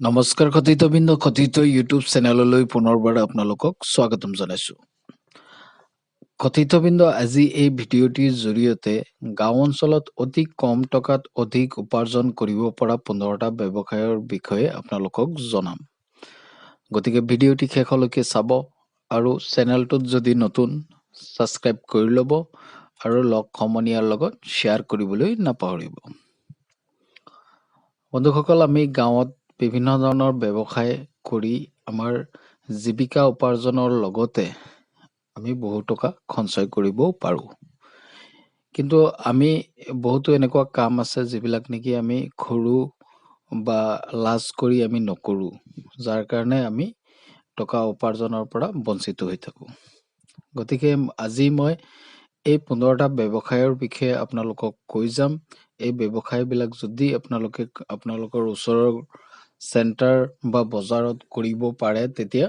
নমস্কাৰ সতীৰ্থবৃন্দ, সতীৰ্থ ইউটিউব চেনেললৈ পুনৰবাৰ আপোনালোকক স্বাগতম জনাইছোঁ। সতীৰ্থবৃন্দ, আজি এই ভিডিঅ'টিৰ জৰিয়তে গাঁও অঞ্চলত অতি কম টকাত অধিক উপাৰ্জন কৰিব পৰা 15টা ব্যৱসায়ৰ বিষয়ে আপোনালোকক জনাম। গতিকে ভিডিঅ'টি শেষলৈকে চাব আৰু চেনেলটোত যদি নতুন, ছাবস্ক্ৰাইব কৰি ল'ব আৰু লগ সমনীয়াৰ লগত শ্বেয়াৰ কৰিবলৈ নাপাহৰিব। বন্ধুসকল, আমি গাঁৱত বিভিন্ন ধৰণৰ ব্যৱসায় কৰি আমাৰ জীৱিকা উপাৰ্জনৰ লগতে আমি বহু টকা সঞ্চয় কৰিবও পাৰোঁ। কিন্তু আমি বহুতো এনেকুৱা কাম আছে, যিবিলাক নেকি আমি সৰু বা লাজ কৰি আমি নকৰোঁ, যাৰ কাৰণে আমি টকা উপাৰ্জনৰ পৰা বঞ্চিত হৈ থাকোঁ। গতিকে আজি মই এই 15টা ব্যৱসায়ৰ বিষয়ে আপোনালোকক কৈ যাম। এই ব্যৱসায়বিলাক যদি আপোনালোকে আপোনালোকৰ ওচৰৰ চেণ্টাৰ বা বজাৰত কৰিব পাৰে, তেতিয়া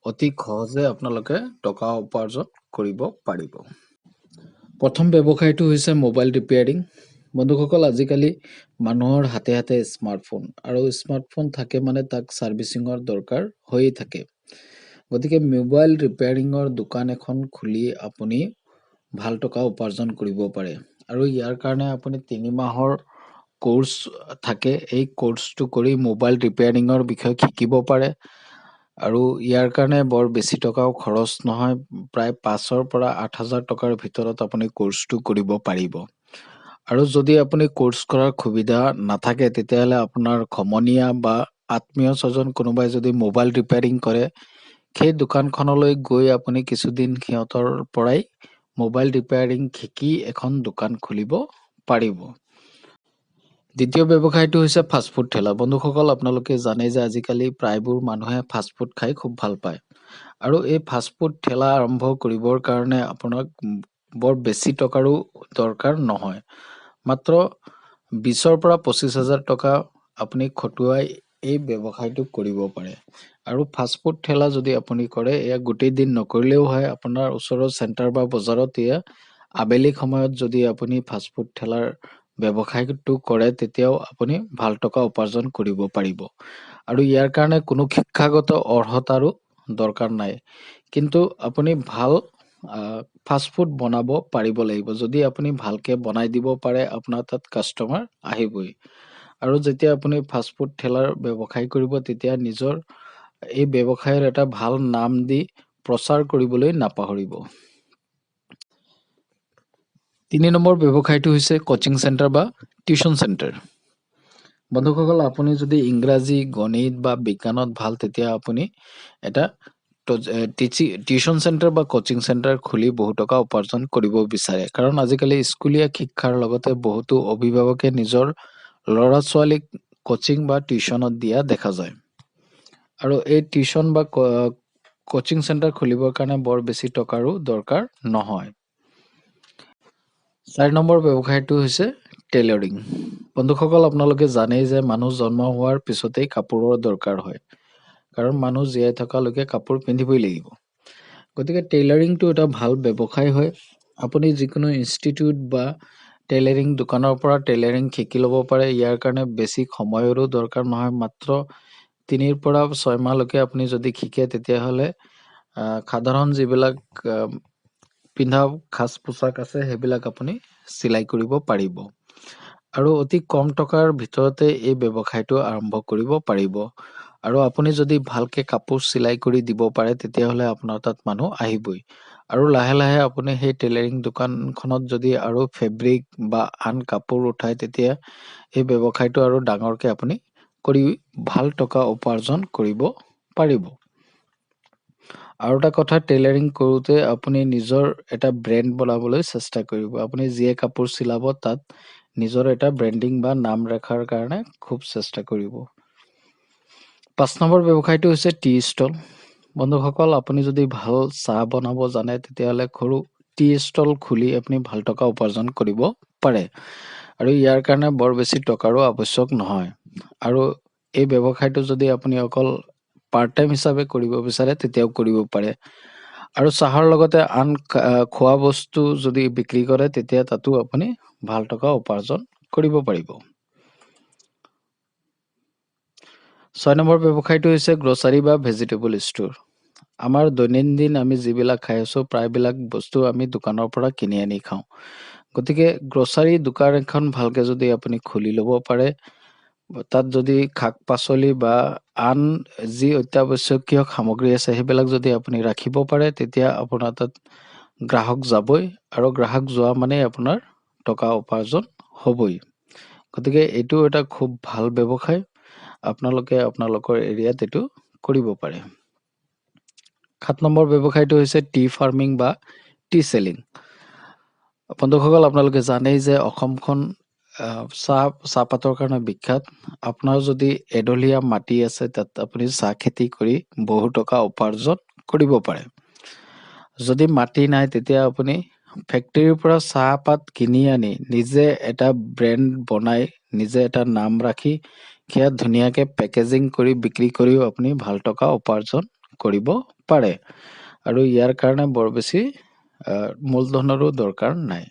অতি সহজে আপোনালোকে টকা উপাৰ্জন কৰিব পাৰিব। প্ৰথম ব্যৱসায়টো হৈছে মোবাইল ৰিপেয়াৰিং। বন্ধুসকল, আজিকালি মানুহৰ হাতে হাতে স্মাৰ্টফোন আৰু স্মাৰ্টফোন থাকে, মানে তাক ছাৰ্ভিচিঙৰ দৰকাৰ হৈয়ে থাকে। গতিকে মোবাইল ৰিপেয়াৰিঙৰ দোকান এখন খুলি আপুনি ভাল টকা উপাৰ্জন কৰিব পাৰে। আৰু ইয়াৰ কাৰণে আপুনি 3 মাহৰ কোৰ্চ থাকে। এই কোৰ্চটো কৰি মোবাইল ৰিপেয়াৰিঙৰ বিষয়ে শিকিব পাৰে আৰু ইয়াৰ কাৰণে বৰ বেছি টকাও খৰচ নহয়। প্ৰায় 5ৰ পৰা 8 হাজাৰ টকাৰ ভিতৰত আপুনি কোৰ্চটো কৰিব পাৰিব। আৰু যদি আপুনি কোৰ্চ কৰাৰ সুবিধা নাথাকে, তেতিয়াহ'লে আপোনাৰ সমনীয়া বা আত্মীয় স্বজন কোনোবাই যদি মোবাইল ৰিপেয়াৰিং কৰে, সেই দোকানখনলৈ গৈ আপুনি কিছুদিন সিহঁতৰ পৰাই মোবাইল ৰিপেয়াৰিং শিকি এখন দোকান খুলিব পাৰিব। দ্বিতীয় ব্যৱসায়টো হৈছে ফাষ্টফুড ঠেলা। বন্ধুসকল, আপোনালোকে জানে যে আজিকালি প্ৰায়বোৰ মানুহে ফাষ্টফুড খাই খুব ভাল পায়। আৰু এই ফাষ্টফুড ঠেলা আৰম্ভ কৰিবৰ কাৰণে আপোনাক বৰ বেছি টকাৰো দৰকাৰ নহয়। মাত্ৰ 20ৰ পৰা 25 হাজাৰ টকা আপুনি খটুৱাই এই ব্যৱসায়টো কৰিব পাৰে। আৰু ফাষ্টফুড ঠেলা যদি আপুনি কৰে, এয়া গোটেই দিন নকৰিলেও হয়। আপোনাৰ ওচৰৰ চেণ্টাৰ বা বজাৰত এয়া আবেলি সময়ত যদি আপুনি ফাষ্টফুড ঠেলাৰ ব্যৱসায়টো কৰে, তেতিয়াও আপুনি ভাল টকা উপাৰ্জন কৰিব পাৰিব। আৰু ইয়াৰ কাৰণে কোনো শিক্ষাগত অৰ্হতাৰো দৰকাৰ নাই। কিন্তু আপুনি ভাল ফাষ্টফুড বনাব পাৰিব লাগিব। যদি আপুনি ভালকে বনাই দিব পাৰে, আপোনাৰ তাত কাষ্টমাৰ আহিবই। আৰু যেতিয়া আপুনি ফাষ্টফুড ঠেলাৰ ব্যৱসায় কৰিব, তেতিয়া নিজৰ এই ব্যৱসায়ৰ এটা ভাল নাম দি প্ৰচাৰ কৰিবলৈ নাপাহৰিব। 3 নম্বৰ ব্যৱসায়টো হৈছে কোচিং চেণ্টাৰ বা টিউচন চেণ্টাৰ। বন্ধুসকল, আপুনি যদি ইংৰাজী, গণিত বা বিজ্ঞানত ভাল, তেতিয়া আপুনি এটা টিউচন চেণ্টাৰ বা কোচিং চেণ্টাৰ খুলি বহু টকা উপাৰ্জন কৰিব বিচাৰে। কাৰণ আজিকালি স্কুলীয়া শিক্ষাৰ লগতে বহুতো অভিভাৱকে নিজৰ ল'ৰা ছোৱালীক কোচিং বা টিউচনত দিয়া দেখা যায়। আৰু এই টিউচন বা কোচিং চেণ্টাৰ খুলিবৰ কাৰণে বৰ বেছি টকাৰো দৰকাৰ নহয়। 4 নম্বৰ ব্যৱসায়টো হৈছে টেইলৰিং। বন্ধুসকল, আপোনালোকে জানেই যে মানুহ জন্ম হোৱাৰ পিছতেই কাপোৰৰ দৰকাৰ হয়, কাৰণ মানুহ জীয়াই থকালৈকে কাপোৰ পিন্ধিবই লাগিব। গতিকে টেইলাৰিংটো এটা ভাল ব্যৱসায় হয়। আপুনি যিকোনো ইনষ্টিটিউট বা টেইলাৰিং দোকানৰ পৰা টেইলাৰিং শিকি ল'ব পাৰে। ইয়াৰ কাৰণে বেছি সময়ৰো দৰকাৰ নহয়। মাত্ৰ 3ৰ পৰা 6 মাহলৈকে আপুনি যদি শিকে, তেতিয়াহ'লে সাধাৰণ যিবিলাক পিন্ধা সাজ পোছাক আছে, সেইবিলাক আপুনি চিলাই কৰিব পাৰিব। আৰু অতি কম টকাৰ ভিতৰতে এই ব্যৱসায়টো আৰম্ভ কৰিব পাৰিব। আৰু আপুনি যদি ভালকে কাপোৰ চিলাই কৰি দিব পাৰে, তেতিয়াহ'লে আপোনাৰ তাত মানুহ আহিবই। আৰু লাহে লাহে আপুনি সেই টেইলাৰিং দোকানখনত যদি আৰু ফেব্ৰিক বা আন কাপোৰ উঠায়, তেতিয়া এই ব্যৱসায়টো আৰু ডাঙৰকে আপুনি কৰি ভাল টকা উপাৰ্জন কৰিব পাৰিব। আৰু এটা কথা, টেইলাৰিং কৰোঁতে আপুনি নিজৰ এটা ব্ৰেণ্ড বনাবলৈ চেষ্টা কৰিব। আপুনি যিয়ে কাপোৰ চিলাব, তাত নিজৰ এটা ব্ৰেণ্ডিং বা নাম ৰখাৰ কাৰণে খুব চেষ্টা কৰিব। 5 নম্বৰ ব্যৱসায়টো হৈছে টি ষ্টল। বন্ধুসকল, আপুনি যদি ভাল চাহ বনাব জানে, তেতিয়াহ'লে সৰু টি ষ্টল খুলি আপুনি ভাল টকা উপাৰ্জন কৰিব পাৰে। আৰু ইয়াৰ কাৰণে বৰ বেছি টকাৰো আৱশ্যক নহয়। আৰু এই ব্যৱসায়টো যদি আপুনি অকল পাৰ্ট টাইম হিচাপে কৰিব বিচাৰে, তেতিয়াও কৰিব পাৰে। আৰু চাহৰ লগতে আন খোৱা বস্তু যদি বিক্ৰী কৰে, তেতিয়া তাতো আপুনি ভাল টকা উপাৰ্জন কৰিব পাৰিব। 6 নম্বৰ ব্যৱসায়টো হৈছে গ্ৰ'চাৰী বা ভেজিটেবল ষ্ট'ৰ। আমাৰ দৈনন্দিন আমি যিবিলাক খাই আছোঁ, প্ৰায়বিলাক বস্তু আমি দোকানৰ পৰা কিনি আনি খাওঁ। গতিকে গ্ৰ'চাৰী দোকান এখন ভালকৈ যদি আপুনি খুলি ল'ব পাৰে, তাত যদি শাক পাচলি বা আন যি অত্যাৱশ্যকীয় সামগ্ৰী আছে সেইবিলাক যদি আপুনি ৰাখিব পাৰে, তেতিয়া আপোনাৰ তাত গ্ৰাহক যাবই আৰু গ্ৰাহক যোৱা মানেই আপোনাৰ টকা উপাৰ্জন হ'বই। গতিকে এইটো এটা খুব ভাল ব্যৱসায়, আপোনালোকে আপোনালোকৰ এৰিয়াত এইটো কৰিব পাৰে। 7 নম্বৰ ব্যৱসায়টো হৈছে টি ফাৰ্মিং বা টি চেলিং। বন্ধুসকল, আপোনালোকে জানেই যে অসমখন চাহপাতৰ কাৰণে বিখ্যাত। আপোনাৰ যদি এডলীয়া মাটি আছে, তাত আপুনি চাহ খেতি কৰি বহু টকা উপাৰ্জন কৰিব পাৰে। যদি মাটি নাই, তেতিয়া আপুনি ফেক্টৰীৰ পৰা চাহপাত কিনি আনি নিজে এটা ব্ৰেণ্ড বনাই, নিজে এটা নাম ৰাখি সেয়া ধুনীয়াকৈ পেকেজিং কৰি বিক্ৰী কৰিও আপুনি ভাল টকা উপাৰ্জন কৰিব পাৰে। আৰু ইয়াৰ কাৰণে বৰ বেছি মূলধনৰো দৰকাৰ নাই।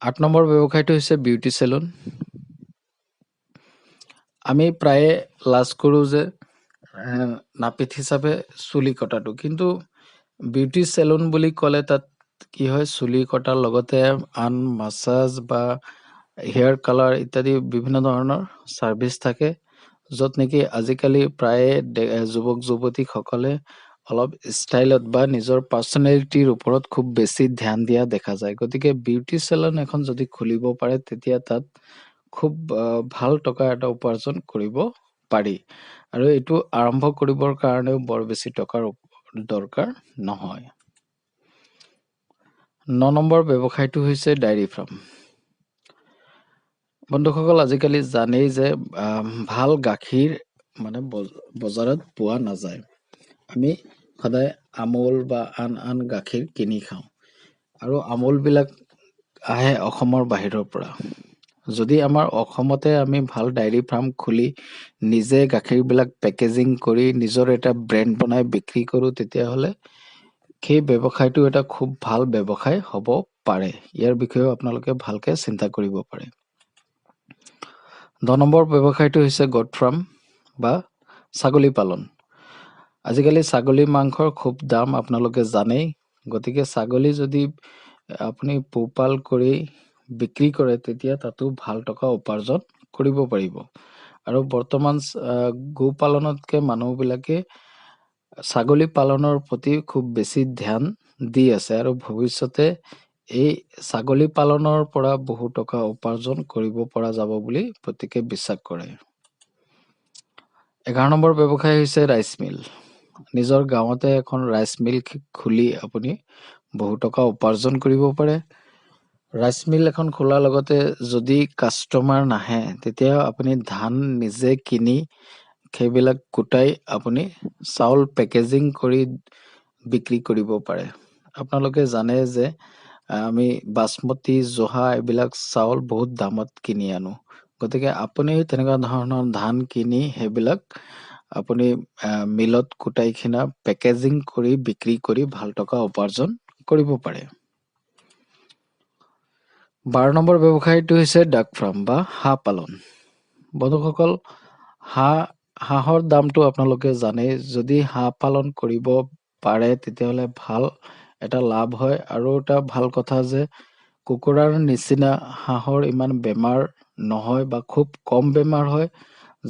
8 নম্বৰ ব্যৱসায়টো হৈছে বিউটি চেলুন। আমি প্ৰায়ে লাজ কৰোঁ যে নাপিত হিচাপে চুলি কটাটো, কিন্তু বিউটি চেলুন বুলি ক'লে তাত কি হয়, চুলি কটাৰ লগতে আন মাছাজ বা হেয়াৰ কালাৰ ইত্যাদি বিভিন্ন ধৰণৰ ছাৰ্ভিচ থাকে, য'ত নেকি আজিকালি প্ৰায়ে যুৱক যুৱতীসকলে অলপ ষ্টাইলত বা নিজৰ পাৰ্চনেলিটিৰ ওপৰত খুব বেছি ধ্যান দিয়া দেখা যায়। গতিকে বিউটি চেলুন এখন যদি খুলিব পাৰে, তেতিয়া তাত খুব ভাল টকা এটা উপাৰ্জন কৰিব পাৰি। আৰু এইটো আৰম্ভ কৰিবৰ কাৰণেও বৰ বেছি টকাৰ দৰকাৰ নহয়। 9 নম্বৰ ব্যৱসায়টো হৈছে ডায়েৰী ফাৰ্ম। বন্ধুসকল, আজিকালি জানেই যে ভাল গাখীৰ মানে বজাৰত পোৱা নাযায়। আমি সদায় আমুল বা আন আন গাখীৰ কিনি খাওঁ আৰু আমুলবিলাক আহে অসমৰ বাহিৰৰ পৰা। যদি আমাৰ অসমতে আমি ভাল ডায়েৰী ফাৰ্ম খুলি নিজে গাখীৰবিলাক পেকেজিং কৰি নিজৰ এটা ব্ৰেণ্ড বনাই বিক্ৰী কৰোঁ, তেতিয়াহ'লে সেই ব্যৱসায়টো এটা খুব ভাল ব্যৱসায় হ'ব পাৰে। ইয়াৰ বিষয়েও আপোনালোকে ভালকৈ চিন্তা কৰিব পাৰে। 10 নম্বৰ ব্যৱসায়টো হৈছে গ'ট ফাৰ্ম বা ছাগলী পালন। আজিকালি ছাগলী মাংসৰ খুব দাম, আপোনালোকে জানেই। গতিকে ছাগলী যদি আপুনি পোহপাল কৰি বিক্ৰী কৰে, তেতিয়া তাতো ভাল টকা উপাৰ্জন কৰিব পাৰিব। আৰু বৰ্তমান গো পালনতকৈ মানুহবিলাকে ছাগলী পালনৰ প্ৰতি খুব বেছি ধ্যান দি আছে আৰু ভৱিষ্যতে এই ছাগলী পালনৰ পৰা বহু টকা উপাৰ্জন কৰিব পৰা যাব বুলি প্ৰত্যেকে বিশ্বাস কৰে। 11 নম্বৰ ব্যৱসায় হৈছে ৰাইচ মিল। নিজৰ গাঁৱতে এখন ৰাইচ মিল খুলি আপুনি বহু টকা উপাৰ্জন কৰিব পাৰে। ৰাইচ মিল এখন খোলাৰ লগতে যদি কাষ্টমাৰ নাহে, তেতিয়া আপুনি ধান নিজে কিনি সেইবিলাক কুটাই আপুনি চাউল পেকেজিং কৰি বিক্ৰী কৰিব পাৰে। আপোনালোকে জানে যে আমি বাচমতি, জহা এইবিলাক চাউল বহুত দামত কিনি আনো। গতিকে আপুনি তেনেকুৱা ধৰণৰ ধান কিনি সেইবিলাক আপুনি মিলত কুটাই কিনা পেকেজিং কৰি বিক্ৰী কৰি ভাল টকা উপাৰ্জন কৰিব পাৰে। 12 নম্বৰ ব্যৱসায়টো হৈছে ডাক ফাৰ্ম বা হাঁহ পালন। বন্ধুসকল, হাঁহৰ দামটো আপোনালোকে জানেই। যদি হাঁহ পালন কৰিব পাৰে, তেতিয়াহ'লে ভাল এটা লাভ হয়। আৰু এটা ভাল কথা যে কুকুৰাৰ নিচিনা হাঁহৰ ইমান বেমাৰ নহয় বা খুব কম বেমাৰ হয়,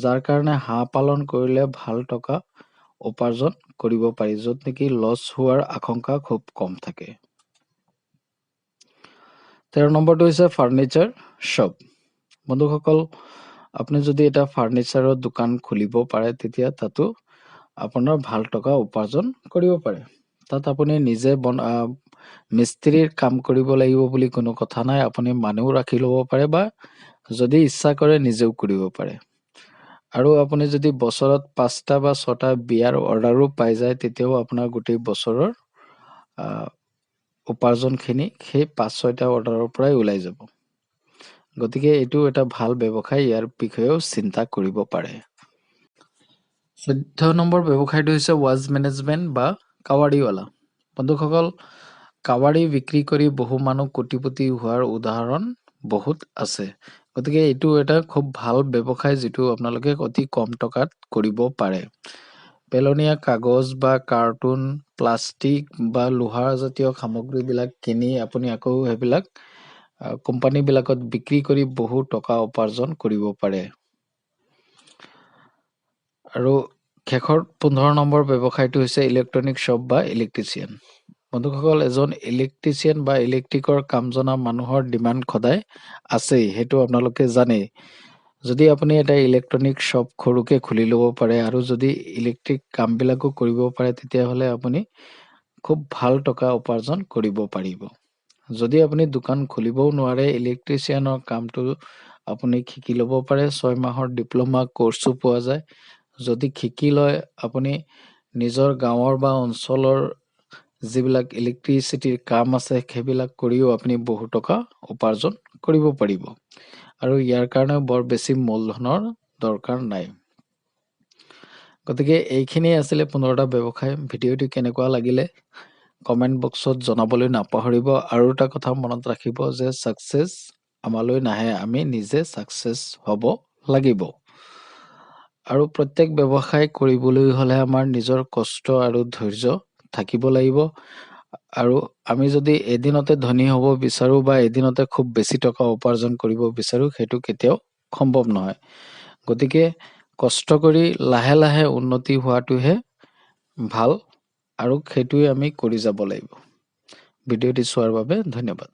যাৰ কাৰণে হাঁহ পালন কৰিলে ভাল টকা উপাৰ্জন কৰিব পাৰি, য'ত নেকি লছ হোৱাৰ আশংকা খুব কম থাকে। 13 নম্বৰটো হৈছে ফাৰ্ণিচাৰ শ্বপ। বন্ধুসকল, আপুনি যদি এটা ফাৰ্ণিচাৰৰ দোকান খুলিব পাৰে, তেতিয়া তাতো আপোনাৰ ভাল টকা উপাৰ্জন কৰিব পাৰে। তাত আপুনি নিজে মিস্ত্ৰীৰ কাম কৰিব লাগিব বুলি কোনো কথা নাই। আপুনি মানুহ ৰাখি ল'ব পাৰে বা যদি ইচ্ছা কৰে নিজেও কৰিব পাৰে। আৰু আপুনি যদি বছৰত 5টা বা 6টা বিয়াৰ অৰ্ডাৰো পাই যায়, তেতিয়াও আপোনাৰ গোটেই বছৰৰ উপাৰ্জনখিনি সেই 5-6টা অৰ্ডাৰৰ পৰাই ওলাই যাব। গতিকে এইটো এটা ভাল ব্যৱসায়, ইয়াৰ বিষয়েও চিন্তা কৰিব পাৰে। 14 নম্বৰ ব্যৱসায়টো হৈছে ৱাচ মেনেজমেণ্ট বা কাৱাৰীৱালা। বন্ধুসকল, কাৱাৰী বিক্ৰী কৰি বহু মানুহ কোটিপতি হোৱাৰ উদাহৰণ বহুত আছে। গতিকে এইটো এটা খুব ভাল ব্যৱসায়, যিটো আপোনালোকে অতি কম টকাত কৰিব পাৰে। পেলনীয়া কাগজ বা কাৰ্টুন, প্লাষ্টিক বা লোহাৰ জাতীয় সামগ্ৰীবিলাক কিনি আপুনি আকৌ সেইবিলাক কোম্পানীবিলাকত বিক্ৰী কৰি বহু টকা উপাৰ্জন কৰিব পাৰে। আৰু শেষৰ 15 নম্বৰ ব্যৱসায়টো হৈছে ইলেক্ট্ৰনিক শ্বপ বা ইলেক্ট্ৰিচিয়ান। বন্ধুসকল, এজন ইলেক্ট্ৰিচিয়ান বা ইলেক্ট্ৰিকৰ কাম জনা মানুহৰ ডিমাণ্ড সদায় আছেই, সেইটো আপোনালোকে জানেই। যদি আপুনি এটা ইলেক্ট্ৰনিক শ্বপ সৰুকৈ খুলি ল'ব পাৰে আৰু যদি ইলেক্ট্ৰিক কামবিলাকো কৰিব পাৰে, তেতিয়াহ'লে আপুনি খুব ভাল টকা উপাৰ্জন কৰিব পাৰিব। যদি আপুনি দোকান খুলিবও নোৱাৰে, ইলেক্ট্ৰিচিয়ানৰ কামটো আপুনি শিকি ল'ব পাৰে। 6 মাহৰ ডিপ্ল'মা কৰ্চো পোৱা যায়। যদি শিকি লয়, আপুনি নিজৰ গাঁৱৰ বা অঞ্চলৰ যিবিলাক ইলেক্ট্ৰিচিটিৰ কাম আছে, সেইবিলাক কৰিও আপুনি বহু টকা উপাৰ্জন কৰিব পাৰিব আৰু ইয়াৰ কাৰণেও বৰ বেছি মূলধনৰ দৰকাৰ নাই। গতিকে এইখিনিয়ে আছিলে 15টা ব্যৱসায়। ভিডিঅ'টো কেনেকুৱা লাগিলে কমেণ্ট বক্সত জনাবলৈ নাপাহৰিব। আৰু এটা কথা মনত ৰাখিব যে ছাকচেছ আমালৈ নাহে, আমি নিজে ছাকচেছ হ'ব লাগিব। আৰু প্ৰত্যেক ব্যৱসায় কৰিবলৈ হ'লে আমাৰ নিজৰ কষ্ট আৰু ধৈৰ্য থাকিব লাগিব। আৰু আমি যদি এদিনতে ধনী হ'ব বিচাৰোঁ বা এদিনতে খুব বেছি টকা উপাৰ্জন কৰিব বিচাৰোঁ, সেইটো কেতিয়াও সম্ভৱ নহয়। গতিকে কষ্ট কৰি লাহে লাহে উন্নতি হোৱাটোহে ভাল আৰু সেইটোৱে আমি কৰি যাব লাগিব। ভিডিঅ'টি চোৱাৰ বাবে ধন্যবাদ।